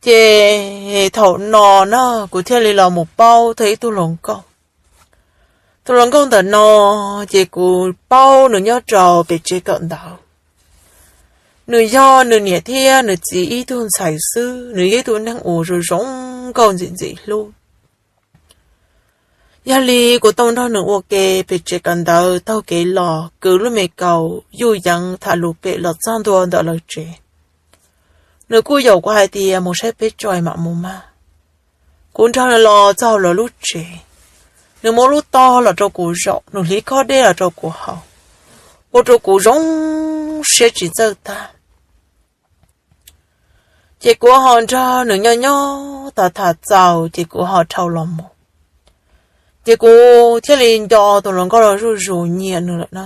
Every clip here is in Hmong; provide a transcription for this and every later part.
Ces thaum no na kuv thiaj li los mus paub tau ib tug hluas nkauj. Tus hluas nkauj ntawm no ces kuv paub nws nyob rau pem tsev kawm ntawv. Nws yog nws niam thiab nws txiv ib tug ntxhais xwb, nws yog ib tug neeg uas zoo zoo nkauj ntxim ntxim hlub. Yog li kuv tau nrog nws ua ke pem tsev kawm ntawv taug kev los kwv lub me kaus yuj yeev tham lus pem los txog ntua ntawm lawv tsev. Nws kuj yaum kuv hais tias mus saib peb tso mam mus mas. Kuv nrog nws los txog lawv lub tsev, nws muab lub tog los rau kuv zaum, nws hliv khob dej los rau kuv haus, ua rau kuv zoo siab tsis txawj tag. Ces kuv ho nrog nws nyob nyob tas tham txaus ces kuv ho dhau los mus. Ces kuv thiaj li nco tus hluas nkauj los zuj zus, nyiam nws lawm na.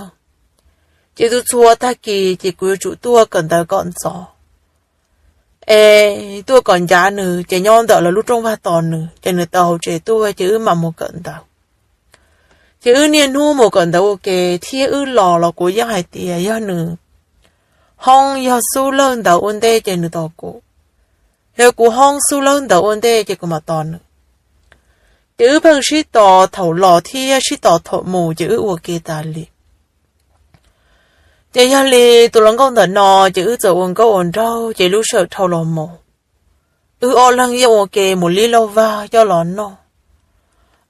Ces tu txhua tag kis ces kuv yuav tsum tuaj kawm ntawv kom ntxov, es tuaj kom ncav nws ces nyob ntawm lawv lub rooj vag tos nws, ces nws tawm hauv tsev tuaj ces wb mam mus kawm ntawv. Ces wb niaj hnub mus kawm ntawv ua ke thiab wb los los kuv yeej hais tias yog nws hoob yog xub lawj ntawv ua ntej ces nws tos kuv, yog kuv hoob xub lawj ntawv ua ntej ces kuv mam tos nws. Ces wb pheej sib tos thaum los thiab sib tos thaum mus ces wb ua ke tas li. Ces yog li tus hluas nkauj ntawm no ces wb txawm ua nkauj ua nraug ces lub sij hawm dhau los mus, wb ob leeg yeej ua ke mus lib lauj vag coj los noj,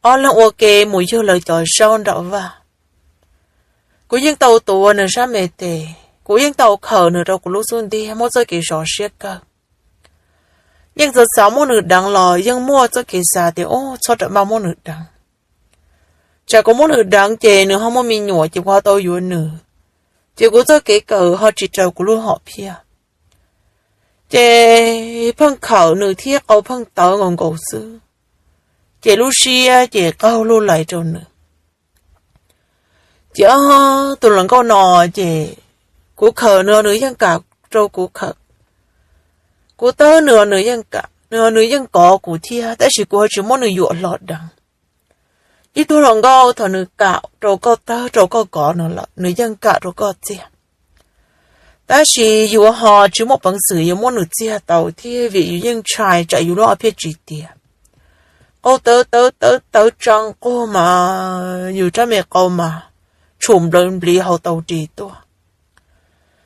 ob leeg ua ke mus yug lawv cov zaub nram vaj. Kuv yeej tau tuav nws sab me tes, kuv yeej tau khawm nws rau kuv lub xub ntiag muab txoj kev zov siab kawg. Yeej txav txav muab nws deev los yeej muaj txoj kev xav tias ub txhob rawm maj muab nws deev, tsam kuv muab nws deev ces nws ho muaj me nyuam ces kuv ho tau yuav nws, ces kuv txoj kev kawm ho tsis raws kuv lub hom phiaj. Ces pheej khawm nws thiab qau pheej tawv nkaus nkaus xwb, ces lub siab ces qaug lug lais rau nws. Ces tus hluas nkauj no ces kuv khawm nws nws yeej kam rau kuv khawm, kuv tawb nws nws yeej kam, nws nws yeej kov kuv thiab tab sis kuv ho tsis muab nws yuam hlo deev. Ib tug hluas nkauj thaum nws kam rau koj tawb rau koj kov nws lawm nws yeej kam rau koj txiag, tab sis yus ho tsis muaj peev xwm yuav muab nws txiag tau thiab vim yus yeej ntshai tsam yus lub hom phiaj tsis tiav. Qau tawv tawv tawv tawv tsa nquag mas yus rab me qau mas tshum nplawv npliv hauv tau ris tuaj.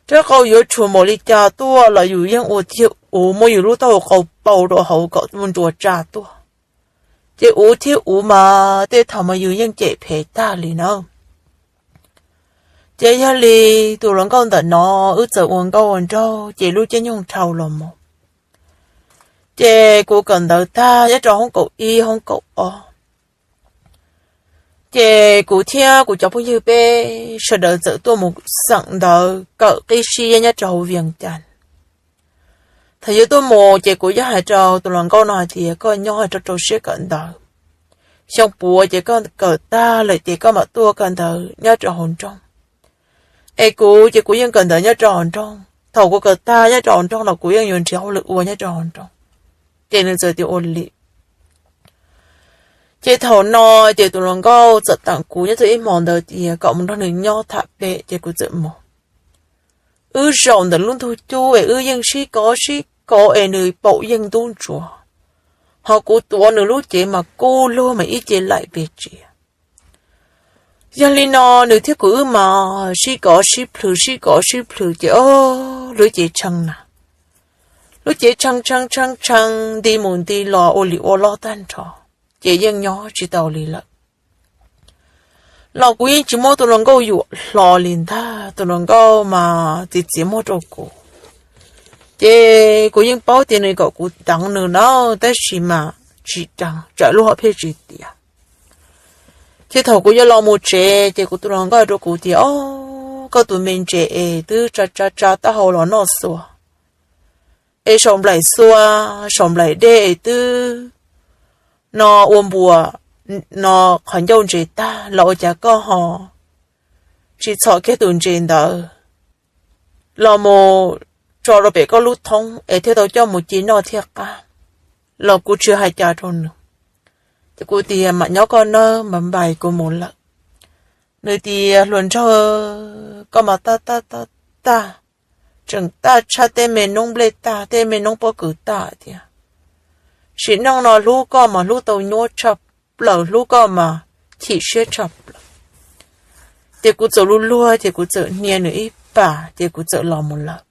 Rab qau yuav tshum npaum li cas tuaj los yus yeej ua tiag uv muab yus lub taub hau qau pau rau hauv kom mus nruas tsa tuaj. Ces uv thiab uv mas tej thaum mas yus yeej cem phem tag li na. Ces yog li tus hluas nkauj ntawm no wb txawm ua nkauj ua nraug ces lub caij nyoog dhau los mus, ces kuv kawm ntawv tag nyob rau hoob kaum ib hoob kaum ob, ces kuv thiab kuv cov phooj ywg peb sawv daws txawm tuaj mus xeem ntawv kawm qib siab nyob rau hauv Vias Cas. Thaum yuav tuaj mus ces kuv yeej hais rau tus hluas nkauj no hais tias koj nyob rau rau siab kawm ntawv, xyoo puav ces koj kawm tag lawm ces koj mam tuaj kawm ntawv nyob rau hauv nroog. Es kuv ces kuv yeej kawm ntawv nyob rau hauv nroog, thaum kuv kawm tag nyob rau hauv nroog los kuv yeej yuav nrhiav hauj lwm ua nyob rau hauv nroog. Ces nws txawm tias ua li. Ces thaum no ces tus hluas nkauj txawm teem kuv nyob txog ib hmo ntawd tias kom mus nrog nws nyob tham pem ces kuv txawm mus. Wb zaum ntawm lub ntug cub es wb yeej sib kov sib kov es nws paum yeej ntub ntsuav, ho kuv tuav nws lub cev mas kub lug mas ib ce laim pes tsia. Yog li no nws thiab kuv wb mas sib kov sib plhws sib kov sib plhws ces o, lub cev tshee na, lub cev tshee tshee tshee tshee nti mus nti los ua li ua loj tag nrho, ces yeej nyob tsis tau li lawm. Los kuv yeej tsis muab tus hluas nkauj yuam hlo li ntag, tus hluas nkauj mas txiv txiav muag rau kuv. Ces kuv yeej paub tias nws kom kuv deev nws na, tab sis mas tsis deev tsam lub hom phiaj tsis tiav. Ces thaum kuv yuav los mus tsev ces kuv tus hluas nkauj rau kuv tias o, koj tus me ntses es twb tsa tsa tsa taub hau los noj xua, es saum nplaim xua, saum nplaim dej es twb no ua npuas no qhov ncauj ntses tag los ua cas koj ho tsis txhom kiag tus ntses ntawd los mus tso rau pem koj lub thoob es thiaj tau coj mus ci noj thiaj qab. Los kuv tsis hais cas rau nws, ces kuv tias mam nyob koj nawb, npais npais kuv mus lawm. Nws tias hluas nraug, koj mas taj taj taj taj, tseem taj tshaj tej me noob nplej tag tej me noob pob kws tag tiag. Sim neej no hlub koj mas hlub tau nyuaj tshaj plaws, hlub koj mas chim siab tshaj plaws. Ces kuv txawm luag luag ces kuv txawm hnia nws ib pas ces kuv txawm los mus lawm.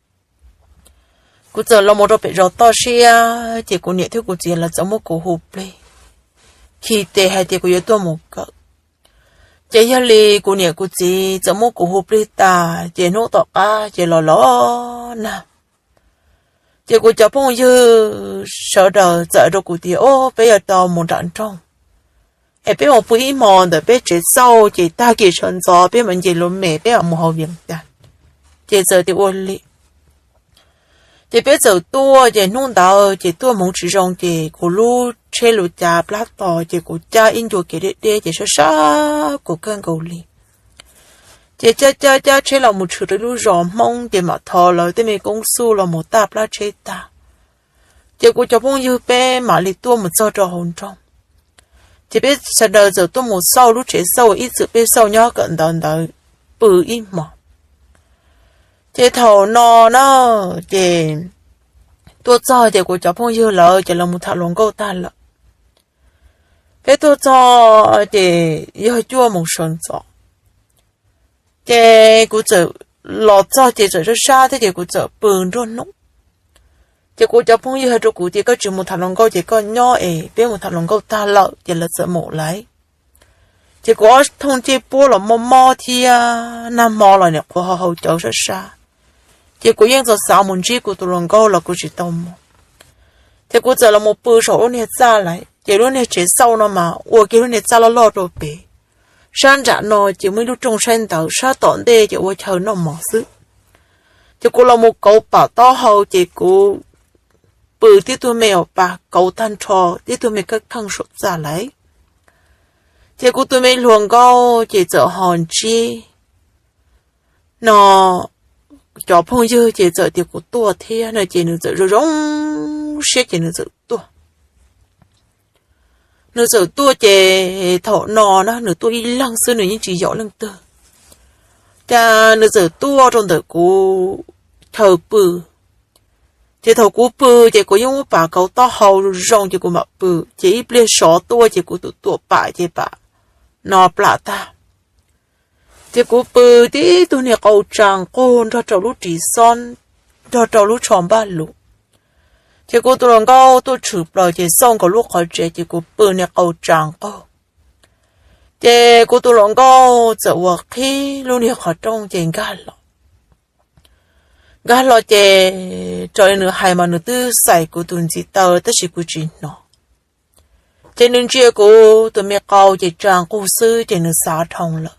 Kuv txawm los mus rau pem zos toj siab ces kuv niam thiab kuv txiv lawv txawm muab kuv hu plig, khi tes hais tias kuv yuav tuaj mus kawm. Ces yog li kuv niam kuv txiv txawm muab kuv hu plig tas ces hnub tom qab ces los los nag, ces kuv cov phooj ywg sawv daws txawm rau kuv tias, Ob, peb yuav tau mus nram nroog es peb mus pw ib hmos ntawm peb tsev xauj ces tag kis sawv ntxov peb mam nce lus mes peb mam mus hauv Vias Cas. Ces txawm tias ua li. Ces peb txawm tuaj ces hnub ntawd ces tuaj hmoov tsis zoo ces kuv lub tsheb lus cav plab tos ces kuv cab ib ncua kev deb deb ces sab sab kuv kawg nkaus li. Ces cab cab cab tsheb los mus tshwm rau lub zos Hmoob ces mam thov lawv tej me koob xuj los mus taj plab tsheb tag. Ces kuv cov phooj ywg peb mam li tuaj mus txog rau hauv nroog. Ces peb sawv daws txawm tuaj mus xauj lub tsev xauj ib txwm peb xauj nyob kawm ntawv ntawd pw ib hmos. Ces thaum no na, ces tuaj txog ces kuv cov phooj ywg lawv ces lawv mus tham hluas nkauj tag lawm. Peb tuaj txog ces yog cuaj moos sawv ntxov. Ces kuv txawm los txog ces txawm sab sab thiab ces kuv txawm pw nruab hnub. Ces kuv cov phooj ywg hais rau kuv tias, Koj tsis mus tham hluas nkauj ces koj nyob es peb mus tham hluas nkauj tag lawm ces lawv txawm mus lawm. Ces kuv ob thooj ncej puab los mob mob thiab nag hmo los nim qhuav ho haus cawv sab sab. Ces kuv yeej txaus xav mus ntsib kuv tus hluas nkauj los kuv tsis tau mus. Ces kuv txawm los mus pw saum lub niag txaj lawm ces lub niag tsev xauj no mas ua kiag lub niag txaj loj loj rau pem. Sab nram no ces muaj ib lub rooj saib ntawv, sab tom ntej ces ua chaw noj mov xwb. Ces kuv los mus kauv pam taub hau ces kuv pw tib tug me uas pas kauv tag nrho tib tug me kab kheej saum txaj lawm. Ces kuv tus me hluas nkauj ces txawm ho ntsib no cov phooj ywg ces txawm tias kuv tuaj thiab no ces nws txawm zoo zoo siab ces nws txawm tuaj. Nws txawm tuaj ces thaum no na nws tuaj ib leeg xwb nws yeej tsis yaum leej twg. Ces nws txawm tuaj rau ntawm kuv chaw pw. Ces thaum kuv pw ces kuv yeej muab pas kauv taub hau zoo ces kuv mam pw. Ces ib pliag sov tuaj ces kuv tus tuam pam ces pam no plam tag. Ces kuv pw tib tug niag qau tsa nqug nrog rau lub ris xob, nrog rau lub tsho npaj lus. Ces kuv tus hluas nkauj tuaj tshwm plaws ces xauj nkaus lub qhov tsev ces kuv pw niag qau tsa nqug. Ces kuv tus hluas nkauj txawm ua qhib lub niag qhov rooj ces nkag los. Nkag los ces raws li nws hais mas nws twb xais kuv tus ntxiv taw tab sis kuv tsis hnov. Ces nws ntsia kuv tus me qau ces tsa nqug xwb ces nws xav dhau lawm.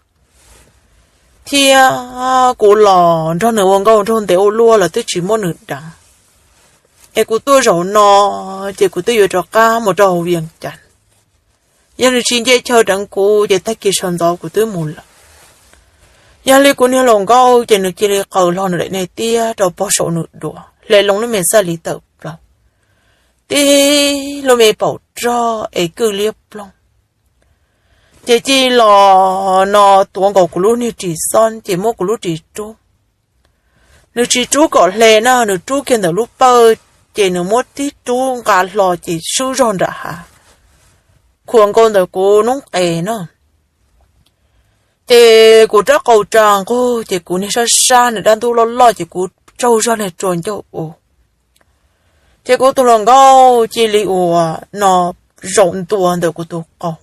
Thiab kuv los nrog nws ua nkauj nraug ntev ua luaj los twb tsis muab nws deev. Es kuv tuaj zaum no ces kuv twb yuav rov qab mus rau hauv Vias Cas. Yog nws tsis nce chaw deev kuv ces tag kis sawv ntxov kuv twb mus lawm. Yog li kuv niag hluas nkauj ces nws cia li qaws hlo nws daim niag tiab rau pog saum nws duav, hle loo lub me txaj li tawm plaws, tib lub me paum rog es kwj liab ploog. Ces cia li los no tuav nkaus kuv lub niag ris xob ces muab kuv lub ris rub. Nws tsis rub kom hle na, nws rub kiag ntawm lub pawj, ces nws muab tib rub nqa hlo ces swb zog nram hav, khuam nkaus ntawm kuv noob qes na. Ces kuv rab qau tsa nqug ces kuv niag sab sab nws dab ntub loj loj ces kuv tsaug zog niag rua ncauj u. Ces kuv tus hluas nkauj cia li ua no zaum ntua ntawm kuv tus qau,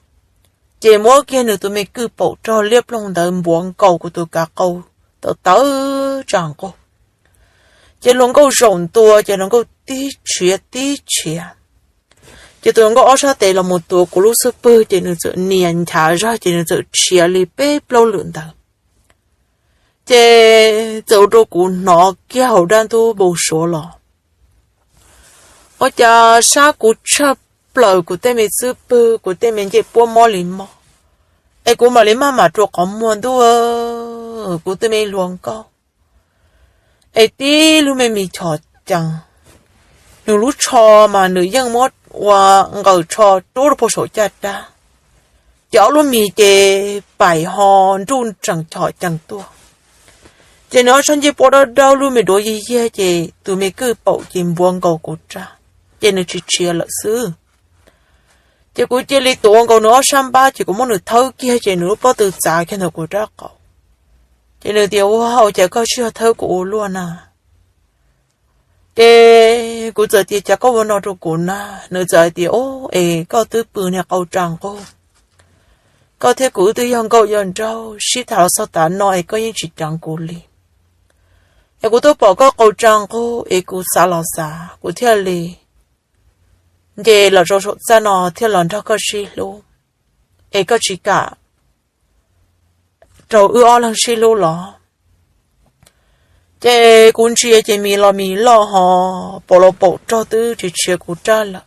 ces muab kiag nws tus me kwj paum rog liab ploog ntawd npuav nkaus kuv tus kav qau tawv tawv tsa nqug. Ces hluas nkauj zaum ntua ces hluas nkauj tib tshiav tib tshiav. Ces tus hluas nkauj ob sab tes los mus tuav kuv lub xub pwg ces nws txawm nias nchav zog ces nws txawm tshiav li peb plaub lwm ntawd. Ces txawm ua rau kuv hnov kiag hauv dab ntub npau suav los. Ua cas sab kuv tshaj plaws kuv tej me xub pwg kuv tej me ncej puab mob li mob, es kuv mam li maj mam rua qhov muag ntuj, kuv tej me hluas nkauj. Es tib lub me mis chom cees, nws lub tsho mas nws yeej muab ua nqaws tsho rub rau puag saum caj dab, ces ob lub mis ces paim ho nruj nreem chom cees tuaj. Ces nws ob sab ncej puab dawb dawb lub me duav yig yiag ces tus me kwj paum ces npuav nkaus kuv rab, ces nws tsis tshiav lawm xwb. Ces kuv cia li tuav nkaus nws ob sab npab ces kuv muab nws thawb kiag ces nws lub pob tw txav kiag ntawm kuv rab qau. Ces nws tias, Ua, ua cas koj tsis yog thawb kuv ua luaj na? Ces kuv txawm tias, Cas koj ua no rau kuv na? Nws txawm hais tias, Ub, es koj twb pw niag qau tsa nqug, koj thiab kuv wb twb yog nkauj yog nraug, sib tham los txog tav no es koj yeej tsis ceev kuv li. Es kuv twb pom koj qau tsa nqug es kuv xav los xav, kuv thiaj li nce los rau saum txaj no thiaj los nrog koj sib hlub, es koj tsis kam rau wb ob leeg sib hlub los? Ces kuv ntsia ces mis los mis loj ho paum los paum rog twb tsis tshiav kuv rab lawm.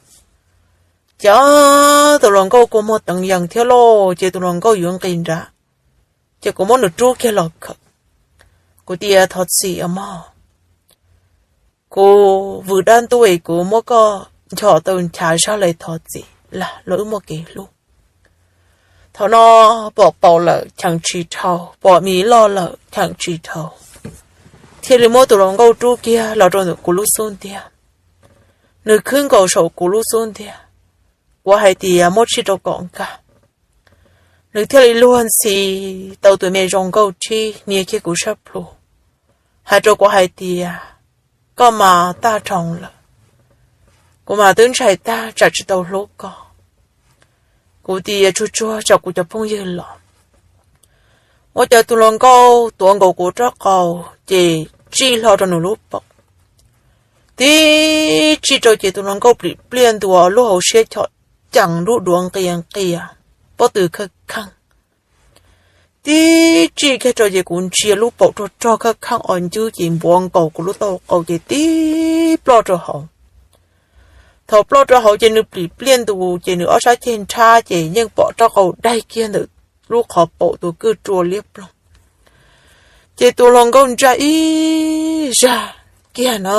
Ces tus hluas nkauj kua muag teev yees thiab lauj, ces tus hluas nkauj yuav nqis nram, ces kuv muab nws rub kiag los khawm. Kuv tias, Thov txim os mog, kuv vwm dab ntub es kuv muab koj nchos tau nchav zog li, thov txim lam los wb muaj kev hlub. Thaum no pom paum lawm cheem tsis dhau, pom mis loj lawm cheem tsis dhau, thiaj li muab tus hluas nkauj rub kiag los rau ntawm kuv lub xub ntiag. Nws khwb nkaus saum kuv lub xub ntiag, kuv hais tias, Muab tsij rau kom nkag. Nws thiaj li luag ntxhi tau tus me zoo nkauj tsib hnia kiag kuv sab plhu, hais rau kuv hais tias, Koj mas tag dhau lawm, kuv mas twb ntshai tag tsam tsis tau hlub koj. Kuv tias, Tsuag tsuag tsam kuv cov phooj ywg los. Ua cas tus hluas nkauj tuav nkaus kuv rab qau ces tsij hlo rau nws lub paum. Tib tsij rau ces tus hluas nkauj plim pliaj ntua lub hauv siab chom cees, lub duav nqia nqia, pob tw khawj kheej. Tib tsij kiag rau ces kuv ntsia lub paum rog rog khawj kheej os ncwb ces npuav nkaus kuv lub taub hau qau ces tib ploj rau hauv. Thaum ploj rau hauv ces nws plim pliaj ntua ces nws ob sab ceg nrhab ces yeej pom rab qau daig kiag ntawm lub qhov paum tus kwj rua liab ploog. Ces tus hluas nkauj ntsaj ib zag kiag na.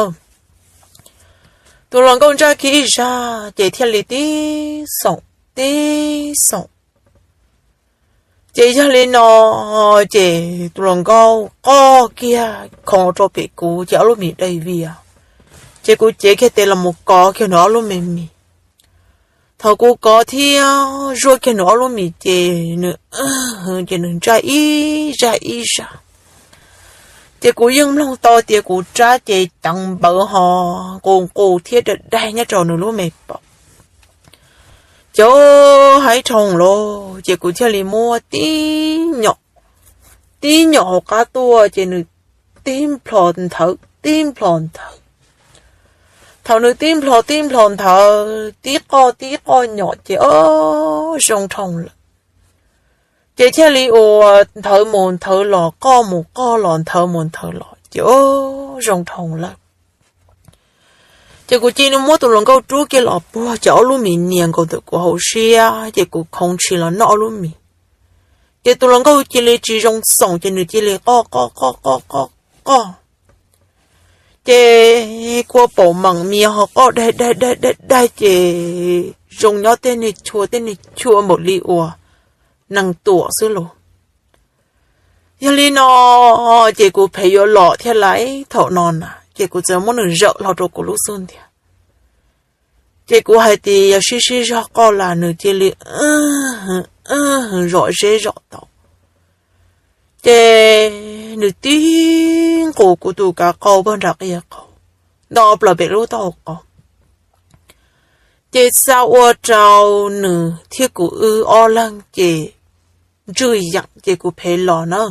Tus hluas nkauj ntsaj kiag ib zag ces thiaj li tib xoom, tib xoom. Ces yog li no ces tus hluas nkauj qoj kiag khoov rau pem kuv ces ob lub mis dai vias. Ces kuv cev kiag tes los mus kov kiag nws ob lub me mis. Thaum kuv kov thiab zuaj kiag nws ob lub mis ces nws, ces nws ntsaj ib zag ib zag. Ces kuv yeej mloog tau tias kuv rab ces ceev npawv ho nqus nqus thiab daig daig nyob rau nws lub me paum. Ces haib dhau lawm ces kuv thiaj li muab tib nyom, tib nyom hauv qab tuaj ces nws tib nplho nthawv tib nplho nthawv. Thaum nws tib nplho tib nplho nthawv tib qoj tib qoj nyom ces o, zoo dhau lawm. Ces thiaj li ua nthawv mus nthawv los, qoj mus qoj los, nthawv mus nthawv los ces o, zoo dhau lawm. Ces kuv cia li muab tus hluas nkauj rub kiag los puag ces ob lub mis nias nkaus ntawm kuv hauv siab ces kuv khoov ntshis los noj ob lub mis. Ces tus hluas nkauj cia li tsis zoo xoom ces nws cia li qoj qoj qoj qoj qoj qoj. Ces kua paum meem mias ho qoj daig daig daig daig daig ces zoo nyob tej niag chua tej niag chua npaum li uas nees tuam xwb los. Yog li no ces kuv phem yuav los thiab lauj, thaum no na ces kuv txawm muab nws zawm hlo rau kuv lub xub ntiag. Ces kuv hais tias yog sib sib zog qoj los nws cia li zom zeb zom tau. Ces nws tib nqus kuv tus kav qau pag nram qia qau, nto plaws pem lub taub hau qau. Ces xa ua rau nws thiab kuv wb ob leeg ces ntswj yeem ces kuv phem los na.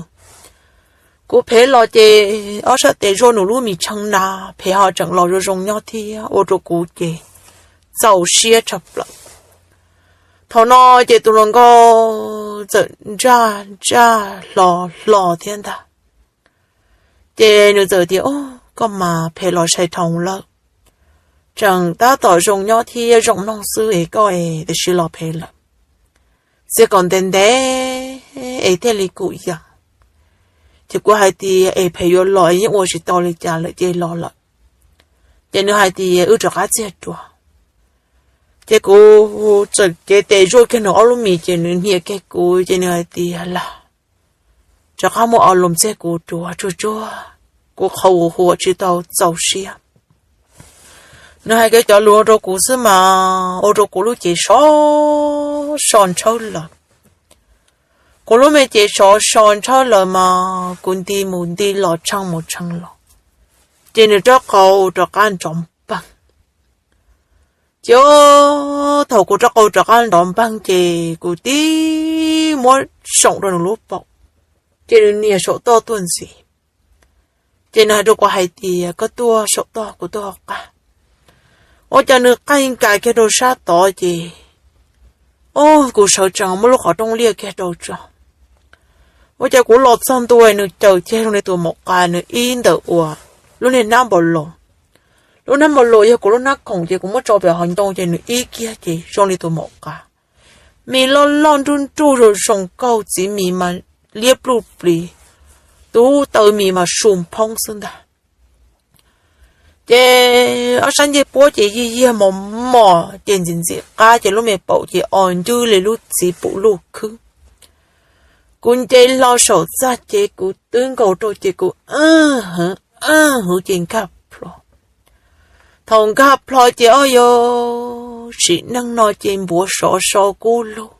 Kuv phem los ces ob sab tes zuaj nws lub mis tshee na, phem ho tseem los zoo zoo nyob thiab ua rau kuv ces txaus siab tshaj plaws. Thaum no ces tus hluas nkauj txawm ntsaj ntsaj hlo hlo thiab ntag. Ces nws txawm tias, Koj mas phem los sai dhau lawm, tseem tab tom zoo nyob thiab zoo mloog xwb es koj es tam sim los phem lawm, txia kom ntev ntev es thiaj li kum yees. Ces kuv hais tias, Es phem yuav los yeej ua tsis tau li cas lawm ces los lawm. Ces nws hais tias, Wb rov qab txiag dua. Ces kuv txawm cev tes zuaj kiag nws ob lub mis ces nws hnia kiag kuv ces nws hais tias, Lam, rov qab muab ob lub txiag kuv dua, tsuag tsuag kuv qhov huam huam tsis tau txaus siab. Nws hais kiag cov lus no rau kuv xwb mas ua rau kuv lub cev sov so ntshawb lawm. Kuv lub me cev sov so ntshawb lawm mas kuv nti mus nti los tshee mus tshee los, ces nws rov qau rov qab nrov npeeg. Ces thaum kuv rov qau rov qab nrov npeeg ces kuv tib muab saum rau nws lub paum, ces nws nias saum toj tuaj ntxiv. Ces nws hais rau kuv hais tias, koj tuaj saum toj, kuv tuaj hauv qab. Ua cas nws qaij nkaus kiag rau sab tod ces, o, kuv sawv tsees muab lub qhov rooj liaj kiag rau tso. Ua cas kuv los txog ntua nws caws kiag zoo li tus maum qas, nws ib ntawm uas lub niag hnab npaum laus. Lub hnab npaum laus yog kuv lub hnab khoom ces kuv muab tso pem hauv ncoo ces nws ib kiag ces zoo li tus maum qas. Mis loj loj nruj nruj zoo zoo nkauj, txiv mis mas liab pluj plis, tub taw mis mas su phoob xwb ntag. Ces ob sab ncej puab ces yig yiag mos mos ces ntxim ntxim qab ces lub me paum ces o ncwb li lub txiv pum luj khwb. Kuv nce hlo saum txaj ces kuv twb nkaus rau ces kuv hwv hwv ces nkag plho. Thaum nkag plho ces o yog sim neej no ces npuav sov so kub lug,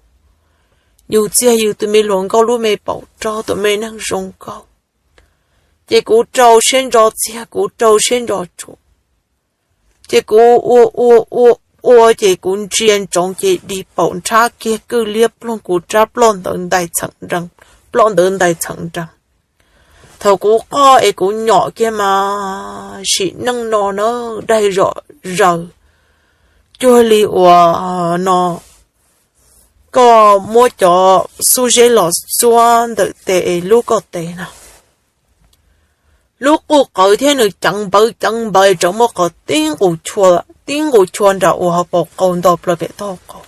yus txiag yus tus me hluas nkauj lub me paum rog tus me neeg zoo nkauj. Ces kuv rau siab ntso txiag, kuv rau siab ntso tshuam. Ces kuv ua ua ua ua ces kuv ntsia ntsoov ces di paum nrhab kiag kwj liab ploog kuv rab ploj ntawd ntais txheem nrees, ploj ntawd ntais txheem nrees. Thaum kuv qoj es kuv nyom kiag mas sim neej no na, daig zom zaws cuag li uas no koj muab cov xub zeb los xuab ntawm tes es lub koj tes no. Lub quj qawv thiab nws ceev npawv ceev npawv es tseem muaj qhov tib nqus chua nram uas hauv paus qau nto plaws pem taub hau qau.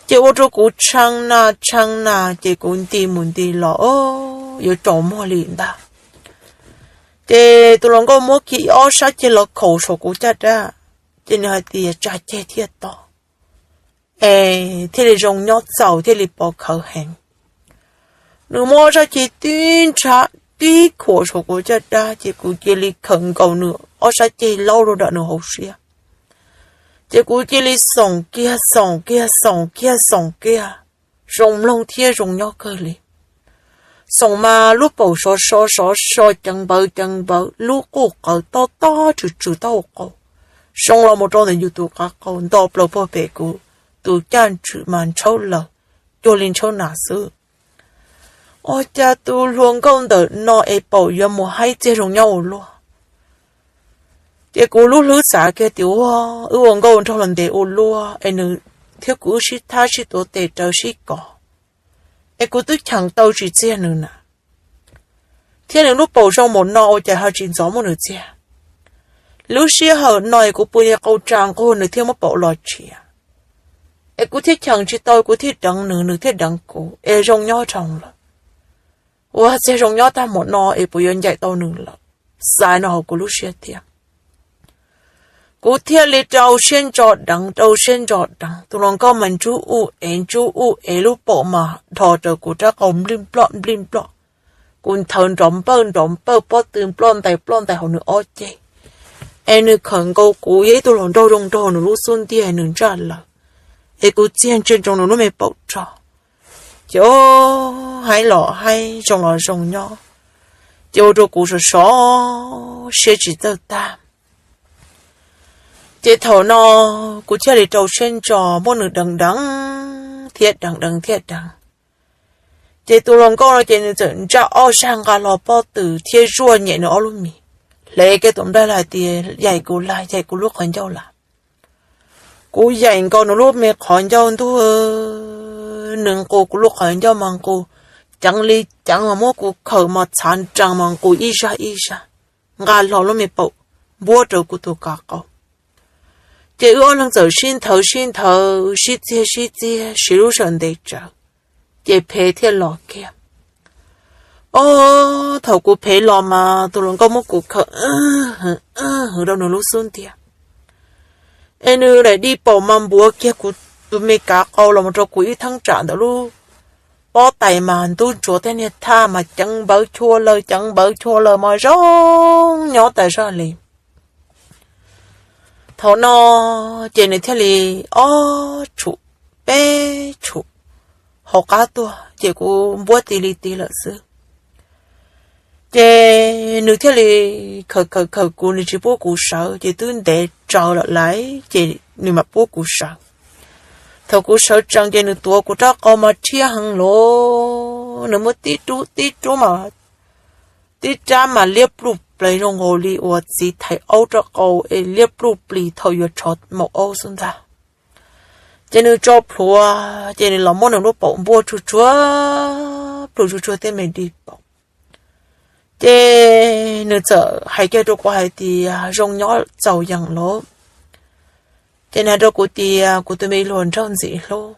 Ces ua rau kuv tshee na tshee na ces kuv nti mus nti los yuav tsaus muag li ntag. Ces tus hluas nkauj muab kiag ob sab ceg los khaum saum kuv caj dab, ces nws hais tias tsa ceg thiaj to, es thiaj li zoo nyob txaus thiaj li pov khawv heev. Nws muab ob sab ceg tib nrhab tib khuam saum kuv caj dab ces kuv cia li khawm nkaus nws ob sab ceg laub rau nram nws hauv siab. Ces kuv cia li xoom kiag xoom kiag xoom kiag xoom kiag, zoo mloog thiab zoo nyob kawg li. Xoom mas lub paum sov so sov so ceev npawv ceev npawv, lub quj qawv tob tob tswm tswm taub hau qau, zoo los mus rau ntawm yus tus qav qau nto plaws puag pem kuv tus caj ntswm mas ntshaub lawm, cuag li ntshaub nas xwb. Ua cas tus hluas nkauj ntawm no es paum yuav mus haib txiag zoo nyob ua luaj. Ces kuv lub hlwb xav kiag tias ua, wb ua nkauj nraug los ntev ua luaj es nws thiab kuv wb sib thab sib tuav tes rawv sib kos, es kuv twb cheem tau tsis txiag nws na, thiab nws lub paum zoo npaum no ua cas ho tsis ntxov muab nws txiag. Lub sij hawm no es kuv pw li qau tsa nqug nws thiaj muab paum los tshiav, es kuv thiaj cheem tsis tau, kuv thiaj deev nws, nws thiaj deev kuv es zoo nyob dhau lawm. Ua txiag zoo nyob tag npaum no es puas yuav ncaim tau nws lawm, xav no hauv kuv lub siab thiab. Kuv thiaj li rau siab ntso deev, rau siab ntso deev, tus hluas nkauj mas ntsub u ev ntsub u ev, lub paum mas dhos raws kuv rab qau nplij nploj nplij nploj. Kuv nthawv nrov npawj nrov npawj, pob tw nploj ntais nploj ntais hauv nws ob ceg, es nws khawm nkaus kuv yog ib tug hluas nraug zoo nraug nws lub xub ntiag nws ntsaj lawm, es kuv txiag ntsia ntsoov nws lub me paum rog. Ces haib los haib, zoo los zoo nyob, ces ua rau kuv sov so siab tsis txawj tag. Ces thaum no kuv thiaj li rau siab ntso muab nws deev deev thiab deev deev thiab deev. Ces tus hluas nkauj no ces nws txawm ntsaj ob sab nqa hlo pob tw thiab zuaj nyem nws ob lub mis, hle kiag tus nplaig los hais tias yaim kuv lawm, yaim kuv lub qhov ncauj lawm. Kuv yaim nkaus nws lub me qhov ncauj ntuj, nws nqus kuv lub qhov ncauj mas nqus ceev li ceev, mas muab kuv khawm mas txhav nrees mas nqus ib zaj ib zaj, nqa hlo lub me paum npuab rau kuv tus kav qau. Ces wb ob leeg txawm sib nthawv sib nthawv, sib txiag sib txiag, siv lub sij hawm ntev tsawv, ces phem thiaj los kiag. Ob, thaum kuv phem los mas tus hluas nkauj muab kuv khawm hwv rau nws lub xub ntiag, es nws daim di paum mas npuav kiag kuv tus me kav qau los mus rau kuv ib theeb tsam ntawm lub pob tais mas ntub ntsuav tej niag thaj mas ceev npawv chua lawm, ceev npawv chua lawm mas zoo nyob tas zog li. Thaum no ces nws thiaj li ob tshum peb tshum hauv qab tuaj ces kuv npuab ti li ti lawm xwb. Ces nws thiaj li khawm khawm khawm kuv, nws tsis pub kuv sawv ces twb ntev tsawv lawm laiv ces nws mam pub kuv sawv. Thaum kuv sawv tsees ces nws tuav kuv rab qau mas rhiab heev los, nws muab tib rub tib rub mas tib rab mas liab pluj plis zoo nkaus li uas txiv thaiv aub rab qau es liab pluj plis thaum yuav tshov maum aub xwb ntag. Ces nws tso plhuav ces nws los muab nws lub paum npuaj tsuag tsuag, plhws tsuag tsuag tej me di paum. Ces nws txawm hais kiag rau kuv hais tias zoo nyob txaus yees lauj. Ces nws hais rau kuv tias kuv tus me hluas nraug ntxim hlub,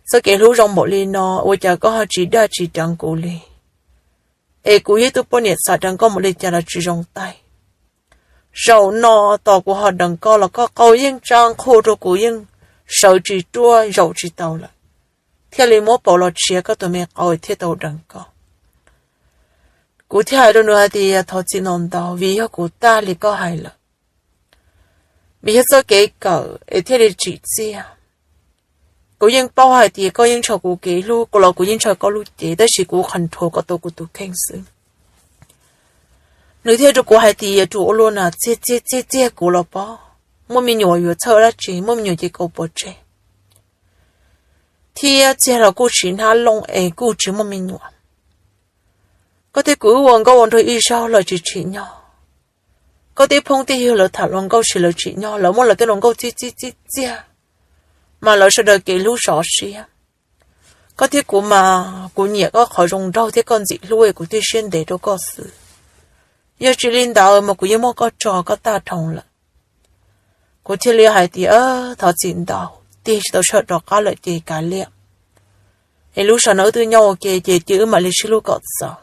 txoj kev hlub zoo npaum li no ua cas koj ho tsis dag tsis deev kuv li? Es kuv yog ib tug poj niam xav deev koj npaum li cas los tsis zoo taij. Zaum no tos kuv ho deev koj los koj qau yeej tsa nqhua rau kuv yeej sawv tsis ruaj zaum tsis tau lawm, thiaj li muab paum los tshiav koj tus me qau thiaj tau deev koj. Kuv thiaj hais rau nws hais tias thov txim ntau ntau vim yog kuv tag li koj hais lawm, vim yog txoj kev kawm es thiaj li tsim txiaj. Kuv yeej paub hais tias koj yeej ntshaw kuv kev hlub, kuv los kuv yeej ntshaw koj lub cev, tab sis kuv control kom tau kuv tus kheej xwb. Nws thiaj rau kuv hais tias tus ua luaj na, txiag txiag txiag txiag kuv los pob, muaj me nyuam yuav txhawj dab tsi, muaj me nyuam ces kau pov tseg, thiab txiag los kuj tsis hnab looj es kuj tsis muaj me nyuam. Koj thiab kuv wb ua nkauj ua nraug ib zaug lawv tsis tsim nyog. Koj tej phooj tej ywg lawv tham hluas nkauj ces lawv tsim nyog, lawv muab lawv tej hluas nkauj txib txib txib txiag, mas lawv sawv daws kev hlub sov siab. Koj thiab kuv mas kuv nyiam koj qhov zoo nraug thiab koj ntxim hlub es kuv thiaj siab ntev rau koj xwb. Yog tsis li ntawd mas kuv yeej muab koj tso koj tag dhau lawm. Kuv thiaj li hais tias thov txim ntau, tiag tsis tau sawv rov qab lawm ces kav liam. Es lub sij hawm no wb twb nyob ua ke ces cia wb mam li sib hlub kom txaus.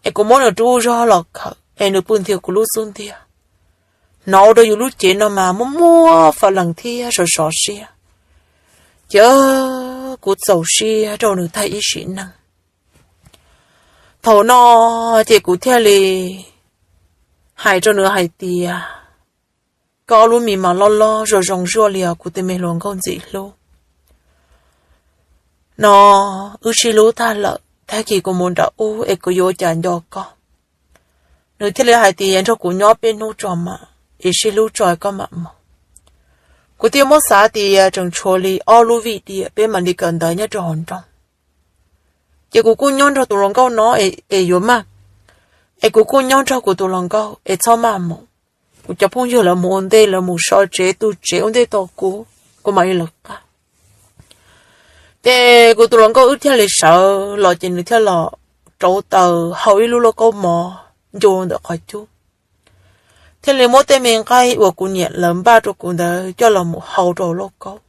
Es kuv muab nws rub zog los khawm es nws pw nthi kuv lub xub ntiag. Hnov ua rau yus lub cev no mas muaj muaj faj lees thiab sov sov siab. Ces kuv txaus siab rau nws tag ib sim neej. Thaum no ces kuv thiaj li hais rau nws hais tias koj ob lub mis mas loj loj zoo zoo zuaj li os kuv tus me hluas nkauj ntxim hlub. No wb sib hlub tag lawm, tag kis kuv mus nram ub es kuv yuav ua cas nco koj. Nws thiaj li hais tias nrog kuv nyob peb hnub tso mas, es sib hlub tso koj mam mus. Kuv thiaj muab xav tias tseem tshuav li ob lub vij diam peb mam li kawm ntawv nyob rau hauv nroog. Ces kuv kuj nyob nrog tus hluas nkauj no es yuav maj, es kuv kuj nyob nrog kuv tus hluas nkauj es txhob maj mus. Kuv cov phooj ywg lawv mus ua ntej, lawv mus so tsev tu tsev ua ntej tau kuv, kuv mam li lawv qab. Ces kuv tus hluas nkauj wb thiaj li sawv los ces nws thiaj los rauv taws hau ib lub lauj kaub mov ncu ntawm qhov cub, thiaj li muab tej me nqaij uas kuv niam lawv npaj rau kuv ntawd coj los mus hau rau lauj kaub.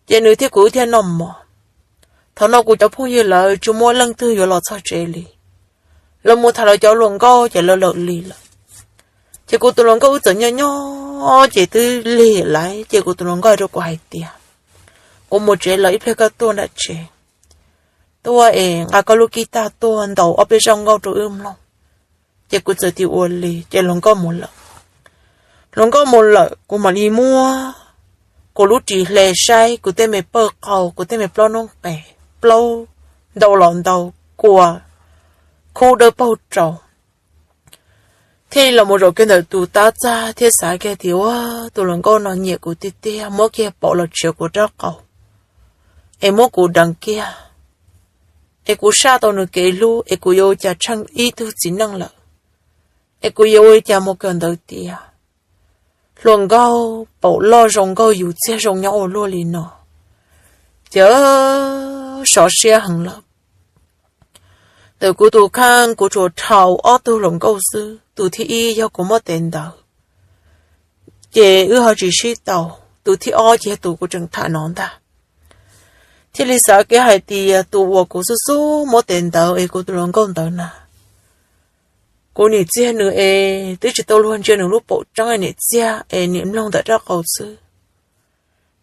Ces nws thiab kuv wb thiaj noj mov. Thaum no kuv cov phooj ywg lawv tsis muaj leej twg yuav los txog tsev li, lawv mus tham lawv cov hluas nkauj ces lawv lawm li lawm. Ces kuv tus hluas nkauj wb txawm nyob nyob ces twb lig lawm ces kuv tus hluas nkauj hais rau kuv hais tias kuv mus tsev lawm, ib pliag koj tuaj nram tsev, tuaj es nqa koj lub kib tag tuaj ntaus ob peb zaug nkauj rau wb mloog. Ces kuv txawm tias ua li ces hluas nkauj mus lawm. Hluas nkauj mus lawm kuv mam li muab kuv lub ris hle saib kuv tej me pawj qau, kuv tej me plaub noob qes, plaub ntau los ntau, kua khub dawb paug rau. Thiaj li los mus zaum kiag ntawm tus tab txaj thiab xav kiag tias ua, tus hluas nkauj no nyiam kuv tiag tiag, muab kiag paum los tshiav kuv rab qau es muab kuv deev kiag, es kuv saj tau nws kev hlub es kuv yuav ua cas tsheej ib tug txiv neej lawm, es kuv yuav ua cas mus kawm ntawv tiav. Hluas nkauj paum loj zoo nkauj yus txiag zoo nyob ua luaj li no, ces sov siab heev lawm. Ntawm kuv tus kheej kuv tsuas dhau ob tug hluas nkauj xwb, tus thib ib yog kuv muab tev ntawd ces wb ho tsis sib tau, tus thib ob ces yog tus kuv tseem tham no ntag. Thiaj li xav kiag hais tias tus uas kuv xub xub muab tev ntawd es kuv tus hluas nkauj ntawd na, kuv nim txiag nws es twb tsis tau luag ntsia nws lub paum tseeb, nim txiag es nim mloog ntawm rab qau xwb,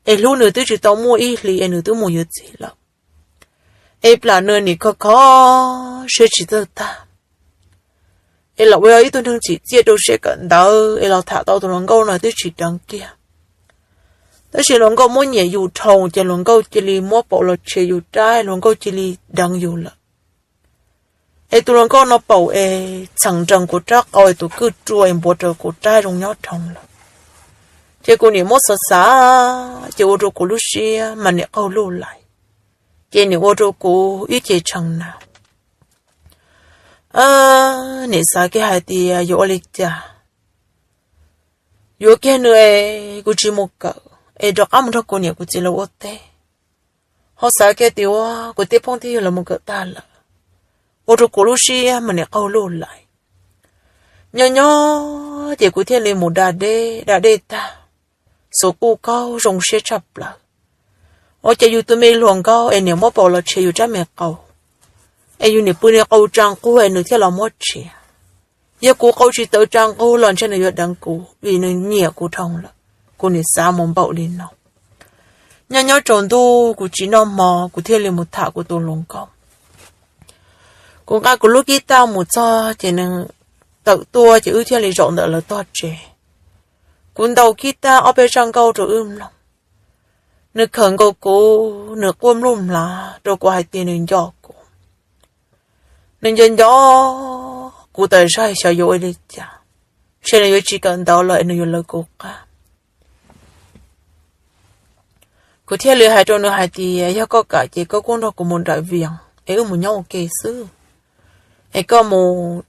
es hlub nws twb tsis tau muaj ib hlis es nws twb mus yuav txiv lawm, es plam nws nim kho kho siab tsis txawj tag, es los ua ib tug neeg tsim txiaj rau seb kawm ntawv es los tham tau tus hluas nkauj no twb tsis deev kiag. Tab sis hluas nkauj muab nyiam yus dhau ces hluas nkauj cia li muab paum los tshem yus rab, hluas nkauj cia li deev yus lawm. Es tus hluas nkauj no paum es txheem nrees kuv rab qau es tus kwj rua es npuav rau kuv rab zoo nyob dhau lawm. Ces kuv niam muab xav xav ces ua rau kuv lub siab mas niam qaug luj lais, ces niam ua rau kuv ib ce tshee na. Niam xav kiag hais tias yuav ua li cas, yuav kiag nws es kuv tsis mus kawm es rov qab mus nrog kuv niam kuv txiv lawv ua teb. Ho xav kiag tias ua kuv tej phooj ywg lawv mus kawm tag lawm, ua rau kuv lub siab mas niam qaug luj lais. Nyob nyob ces kuv thiaj li mus da dej, da dej tag, xuas kuj kaug zoo siab tshaj plaws. Ua cas yus tus me hluas nkauj es niam muab paum los tshem yus rab me qau, es yus niam pw niag qau tsa nqug es nws thiaj los muab tshem. Yog kuv qau tsis tawv tsa nqug los ntshe nws yuav deev kuv vim nws nyiam kuv dhau lawm. Kuv niam xav mus npaum li no. Nyob nyob tsaus ntuj kuv tsis noj hmo kuv thiaj li mus tham kuv tus hluas nkauj. Kuv nqa kuv lub kib tag mus txog ces nws tawm tuaj ces wb thiaj li zaum ntawm lawv tog tsev. Kuv ntaus kib tag ob peb zaj nkauj rau wb mloog. Nws khawm nkaus kuv, nws quaj nplooj mlav rau kuv hais tias nws nco kuv. Nws nco nco kuv tas zog xyov yuav ua li cas, ntshe nws yuav tsis kawm ntawv los es nws yuav lawv kuv qab. Kuv thiaj li hais rau nws hais tias yog koj kam ces koj kuj nrog kuv mus nram Vias es wb mus nyob ua ke xwb, es koj mus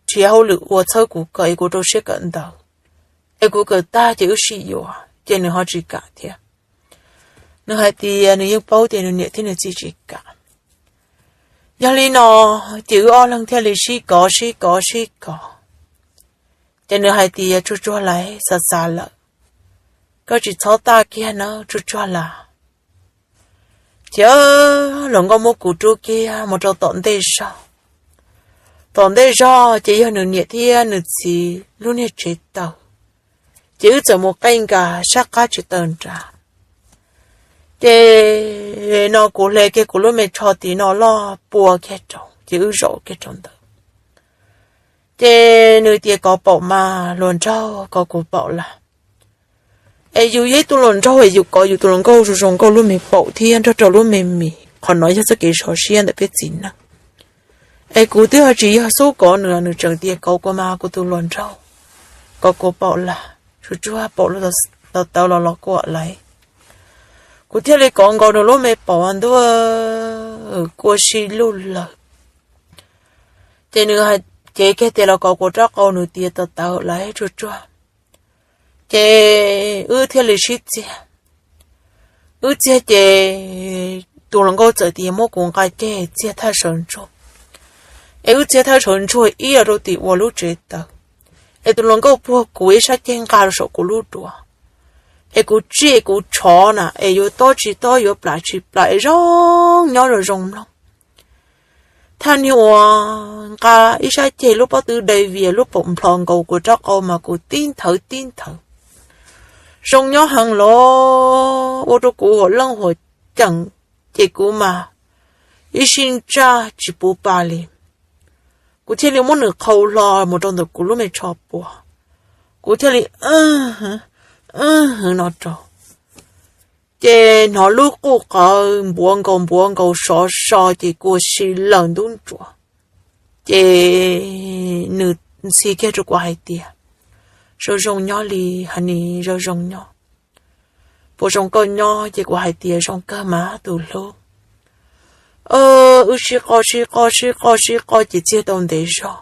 nrhiav hauj lwm ua txhawb kuv kawm es kuv rau siab kawm ntawv, es kuv kawm tag ces wb sib yuav, ces nws ho tsis kam thiab. Nws hais tias nws yeej paub tias nws niam thiab nws txiv tsis kam. Yog li no ces wb ob leeg thiaj li sib kov sib kov sib kov. Ces nws hais tias tsuag tsuag lawm, xav xav lawm, koj tsis txhob tag kiag na tsuag tsuag lawm. Ces hluas nkauj muab kuv rub kiag mus rau tom ntej zog. Tom ntej zog ces yog nws niam thiab nws txiv lub niag tsev taws, ces wb txawm mus qeej nkas sab qab tsev taws nrad. Ces no kuv hle kiag kuv lub me tsho tim no loj pua kiag rau ces wb zaum kiag rau ntawd. Ces nws tias kov paum mas hluas nraug kov kuv paum lawm. Es yus yog ib tug hluas nraug es yus kov yus tus hluas nkauj zoo zoo nkauj lub me paum thiab nrog rau lub me mis, qhov no yog txoj kev sov siab ntawm peb txiv neej. Es kuv twb ho tsis yog xub kov nws, nws tseem tias kov kuv mas kuv tus hluas nraug, kov kuv paum lawm, tsuag tsuag paum los tawv los los kuam lawm. Kuv thiaj li kov nkaus nws lub me paum ntuj, kua si luj lawm. Ces nws hais, ces kiag tias los kov kuv rab qau, nws tias tawv tawv lawm tsuag tsuag. Ces wb thiaj li sib txiag. Wb txiag ces tus hluas nkauj txawm tias muab kuv nqa ceg txiag thaj sawv ntsuag. Es wb txiag thaj sawv ntsuag ib los rau tim uas lub tsev taws. Es tus hluas nkauj puag kuv ib sab ceg nqa rau saum kuv lub duav. Es kuv tsij kuv tshov na es yuav tob tsis tob yuav plam tsis plam es zoo nyob zoo zoo mloog. Thaj niag uas nqa ib sab ceg lub pob tw dai vias lub paum nplho nkaus kuv rab qau mas kuv tib nthawv tib nthawv. Zoo nyob heev los ua rau kuv huam leej huam ceem, ces kuv mas ib sij ntsaj tsis puv pa li. Kuv thiaj li muab nws qhau hlo mus rau ntawm kuv lub me tsho puas. Kuv thiaj li wb hwv no rau. Ces hnov lub quj qawv npuav nkaus npuav nkaus sov so ces kua si lawm ntub ntsuav. Ces nws ntxhi kiag rau kuv hais tias, zoo zoo nyob li, hais nis zoo zoo nyob, puas zoo koj nyob? Ces kuv hais tias zoo kawg mas tus hlub. Wb sib qo sib qo sib qo sib qo ces txiag tau ntev zog,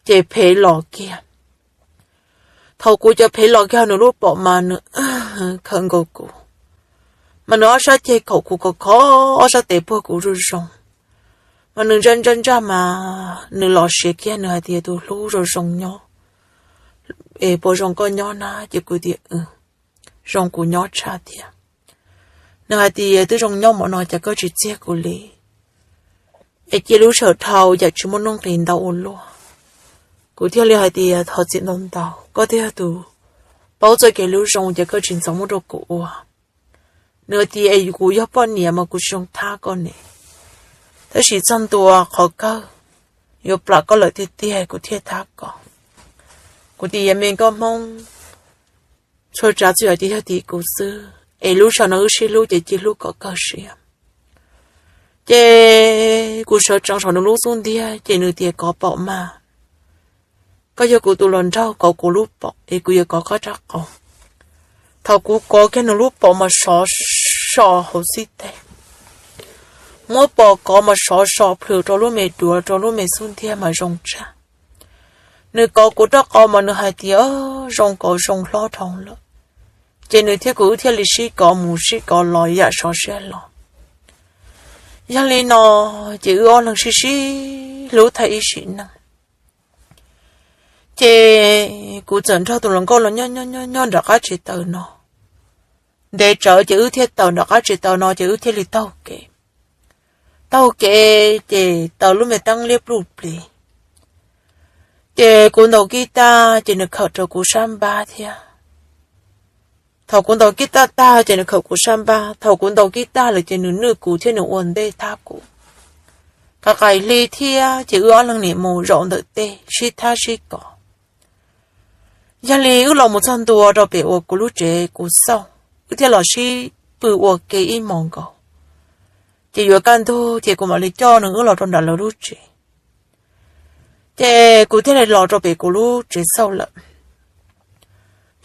ces phem los kiag. Thaum kuv cov phem los kiag nws lub paum mas nws khawm nkaus kuv, mas nws ob sab ceg kaum kuv khov khov, ob sab tes puag kuv zoo zoo, mas nws ntsaj ntsaj ntsaj mas nws los siav kiag nws hais tias tus hlub zoo zoo nyob, es puas zoo koj nyob na? Ces kuv tias zoo, kuv nyob tshaj thiab. Nws hais tias twb zoo nyob npaum no cas koj tsis txiag kuv li, es cia lub sij hawm dhau yam tsis muaj nuj nqis ntau ua luaj. Kuv thiaj li hais tias thov txim ntau ntau, koj twb yog tus paub txoj kev hlub zoo ces koj tsis ntxov muab rau kuv ua. Nws tias es kuv yog poj niam mas kuv tsis zoo thab koj ne, tab sis txog ntua qhov kawg, yuav plam koj lawm tiag tiag kuv thiaj thab koj. Kuv tias, yog me nkauj Hmoob, txhua tsav txhua yam ces yog tim kuv xwb, es lub sij hawm no wb sib hlub ces cia hlub kom kawg siab. Ces kuv sawv tsees saum nws lub xub ntiag ces nws tias, kov paum mas, koj yog kuv tus hluas nraug, kov kuv lub paum es kuv yuav kov koj rab qau. Thaum kuv kov kiag nws lub paum mas sov so hauv xib teg, muab paum kov mas sov so plhws rau lub me duav rau lub me xub ntiag mas zoo tshaj. Nws kov kuv rab qau mas nws hais tias, zoo kov zoo hlob dhau lawm. Ces nws thiab kuv wb thiaj li sib kov mus sib kov los yam sov siab los. Yog li no ces wb ob leeg sib sib hlub thaij ib sim neej. Ces kuv txawm nrog tus hluas nkauj los nyob nyob nyob nyob nram qab tsev taws no. Ntev tsawv ces wb thiaj tawm nram qab tsev taws no ces wb thiaj li taug kev. Taug kev ces taws lub me teeb liab pluj plis. Ces kuv ntaus kib tag ces nws khawm rau kuv sab npab thiab. Thaum kuv ntaus kib tag tag ces nws khawm kuv sab npab. Thaum kuv ntaus kib tag lawm ces nws nwj kuv thiab nws ua ntej thab kuv. Qas qais hli thiab ces wb ob leeg nim mus zaum ntawm tej sib thab sib kov. Yog li wb los mus txog ntua rau pem uas kuv lub tsev kuv xauj, wb thiaj los sib pw ua ke ib hmos nkaus. Ces yuav kaj ntug ces kuv mam li coj nws wb los rau nram lawv lub tsev. Ces kuv thiaj li los rau pem kuv lub tsev xauj lawm.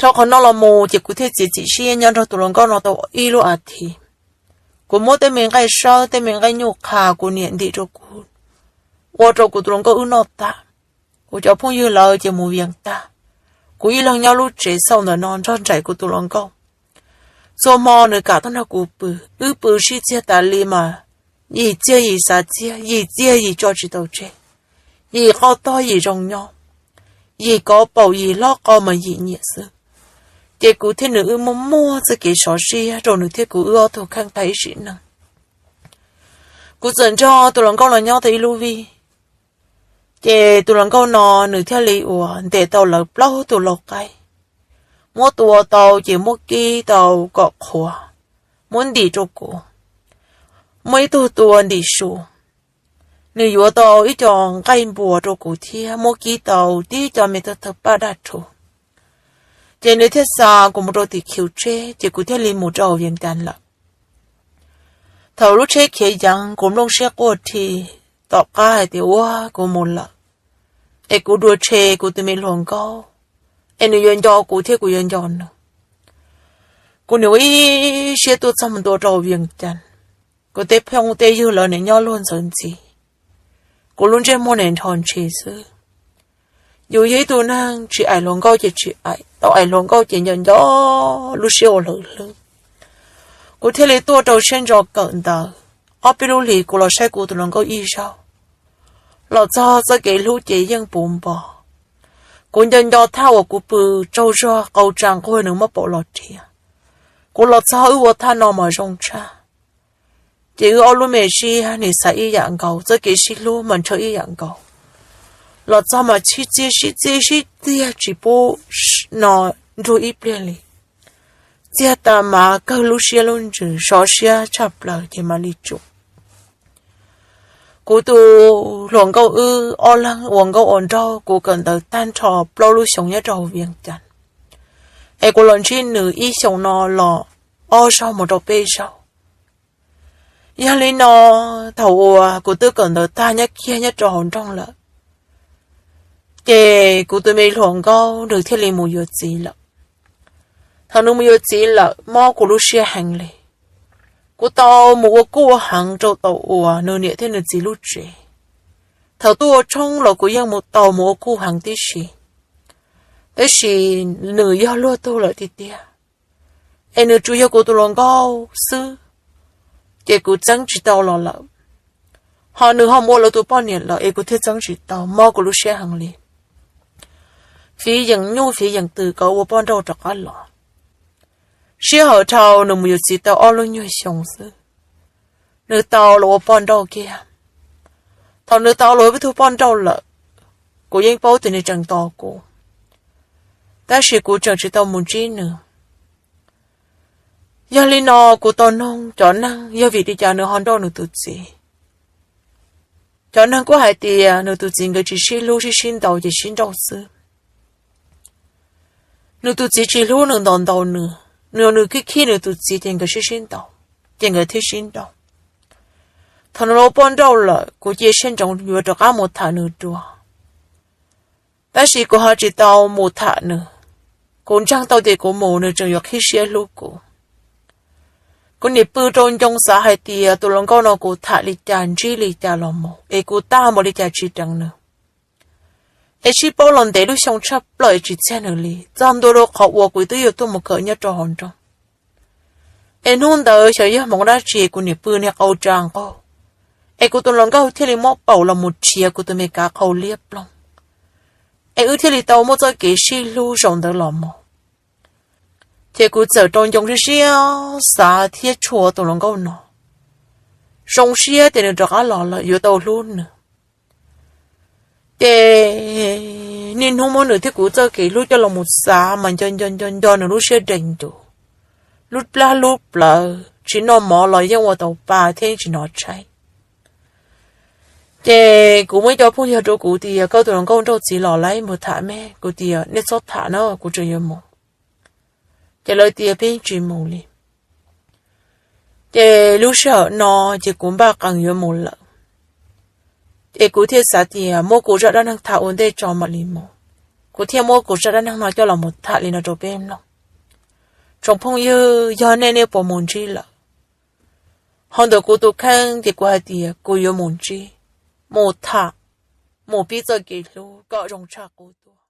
Rau qhov no los mus ces kuv thiaj txiav txim siab nyob nrog tus hluas nkauj no tau ib lub as thiv. Kuv muab tej me nqaij sawb tej me nqaij nyuj qha kuv niam ntim rau kuv, ua rau kuv tus hluas nkauj wb noj tag. Kuv cov phooj ywg lawv ces mus vias tag, kuv ib leeg nyob lub tsev xauj ntawm no nrog nraim kuv tus hluas nkauj. Txhua hmo nws kam tuaj nrog kuv pw, wb pw sib txiag tas li mas yim txiag yim xav txiag, yim txiag yim tso tsis tau tseg, yim qoj tog yim zoo nyob, yim kov paum yim hlob qau mas yim nyiam xwb. Ces kuv thiab nws wb muaj muaj txoj kev sov siab rau nws thiab kuv wb ob tug kheej tag ib sim neej. Kuv txawm nrog tus hluas nkauj no nyob tau ib lub vij. Ces tus hluas nkauj no nws thiaj li uas ntes tau lawv plaub tug lau qaib, muab tua tau ces muab kib tau kom qhuav, muab ntim rau kuv. Muaj ib tug tua ntim su, nws yuav tau ib co nqaij npuas rau kuv thiab muab kib tau tib co me tawg tawg paj daj rhuv. Ces nws thiaj xa kuv mus rau tim khiv tseb ces kuv thiaj li mus rau Vias Cas lawm. Thaum lub tsheb khiav yeev kuv nplooj siab quaj rhi, tom qab hais tias ua kuv mus lawm, es kuv dua tshe kuv tus me hluas nkauj, es nws yuav nco kuv thiab kuv yuav nco nws. Kuv nim ua ib siab tuaj txog mus ntua rau Vias Cas, kuv tej phooj tej ywg lawv nim nyob luag ntxawv ntxiv, kuv lub ntsej muag nim nrho ntshe xwb. Yus yog ib tug neeg tsis aim hluas nkauj ces tsis aim, tau aim hluas nkauj ces nco nco lub siab ua hlwb hlwb. Kuv thiaj li tuaj rau siab ntso kawm ntawv, ob peb lub hlis kuv los saib kuv tus hluas nkauj ib zaug. Los txog txoj kev hlub ces yeej puv npo. Kuv nco nco thaj uas kuv pw tsaug zog qau tsa nqug nws muab paum los rhiav. Kuv los txog wb ua thaj no mas zoo tshaj. Ces wb ob lub me siab nim xav ib yam nkaus, txoj kev sib hlub mas ntshaw ib yam nkaus. Los txog mas sib txiag sib txiag sib txiag tsis pub no nrug ib pliag li. Txiag tas mas kawg lub siab lub ntsws, sov siab tshaj plaws ces mam li tsum. Kuv tus hluas nkauj wb ob leeg ua nkauj ua nraug, kuv kawm ntawv tag nrho plaub lub xyoo nyob rau hauv Vias Cas, es kuv los ntsib nws ib xyoo no los ob zaug mus rau peb zaug. Yog li no, thaum uas kuv twb kawm ntawv tag nyob kiag nyob rau hauv nroog lawm, ces kuv tus me hluas nkauj nws thiaj li mus yuav txiv lawm. Thaum nws mus yuav txiv lawm mob kuv lub siab heev li. Kuv tau mus ua kuj ua heev rau tau uas nws niam thiab nws txiv lub tsev. Thaum tuaj ua tshoob los kuv yeej mus tau mus ua kuj heev tib si, tab sis nws yog luag tug lawm tiag tiag, es nws tsuas yog kuv tus hluas nkauj xwb, ces kuv txeeb tsis tau los lawm. Ho nws ho mus ua lawv tus poj niam lawm es kuv thiaj txeeb tsis tau, mob kuv lub siab heev li. Fiv yeem nyuj fiv yeem twm kom ua poj nrauj rov qab los. Sij hawm dhau nws mus yuav txiv tau ob lub nyuag xyoo xwb, nws tau los ua poj nrauj kiag. Thaum nws tau los ua ib tug poj nrauj lawm, kuv yeej paub tias nws tseem tos kuv, tab sis kuv tseem tsis tau mus ntsib nws. Yog li no kuv tau nug cov neeg yog vim li cas nws ho nrauj nws tus txiv. Cov neeg kuj hais tias nws tus txiv nkawd tsis sib hlub, sib sib ntaus ces sib nrauj xwb. Nws tus txiv tsis hlub nws, ntaus ntaus nws, nws, nws khib khib nws tus txiv ces nkawd sib sib ntaus, ces nkawd thiaj sib nrauj. Thaum nws los poj nrauj lawm, kuv cia siab ntsoov yuav rov qab mus tham nws dua. Tab sis kuv ho tsis tau mus tham nws. Kuv ntseeg tau tias kuv mus nws tseem yuav qhib siab hlub kuv. Kuv niam pw rau ncoo xav hais tias tus hluas nkauj no kuv tham li cas ntsib li cas los mus es kuv tag npaum li cas tsis deev nws. Es sib paub los ntev lub xyoo tshaj plaws es tsis txhiaj nws li, txog ntua rau qhov uas kuv twb yuav tuaj mus kawm nyob rau hauv nroog. Es hnub ntawd xyov yog hmoov dab tsi kuv niam pw niag qau tsa nqaug, es kuv tus hluas nkauj thiaj li muab paum los mus rhiav kuv tus me kav qhau liab ploog, es wb thiaj li tau muaj txoj kev sib hlub zaum ntawd los mus. Ces kuv txawm rau ncoo siab siab xav thiab tshua tus hluas nkauj no, zoo siab tias nws rov qab los lawm yuav tau hlub nws. Ces niaj hnub muab nws thiab kuv txoj kev hlub coj los mus xav mas nco nco nco nco nws lub siab dees ntus, lub plab lub plawv, tsis noj mov los yeej ua tau pa thiab tsis hnov tshaib. Ces kuv muaj ib co phooj ywg rau kuv tias koj tus hluas nkauj nrauj txiv los lawm, mus tham me. Kuv tias nej txhob tham na, kuv tseem yuav mus. Ces lawv tias peb tsis mus li. Ces lub sij hawm no ces kuv npaj qees yuav mus lawm. Ces kuv thiaj xav tias muab kuv zaj dab neeg tham ua ntej tso mam li mus. Kuv thiaj muab kuv zaj dab neeg no coj los mus tham li no rau peb mloog. Tsoom phooj ywg, yog nej, nej puas mus ntsib lawm? Ho ntawm kuv tus kheej ces kuv hais tias kuv yuav mus ntsib, mus tham, mus pib txoj kev hlub kom zoo tshaj qub tuaj.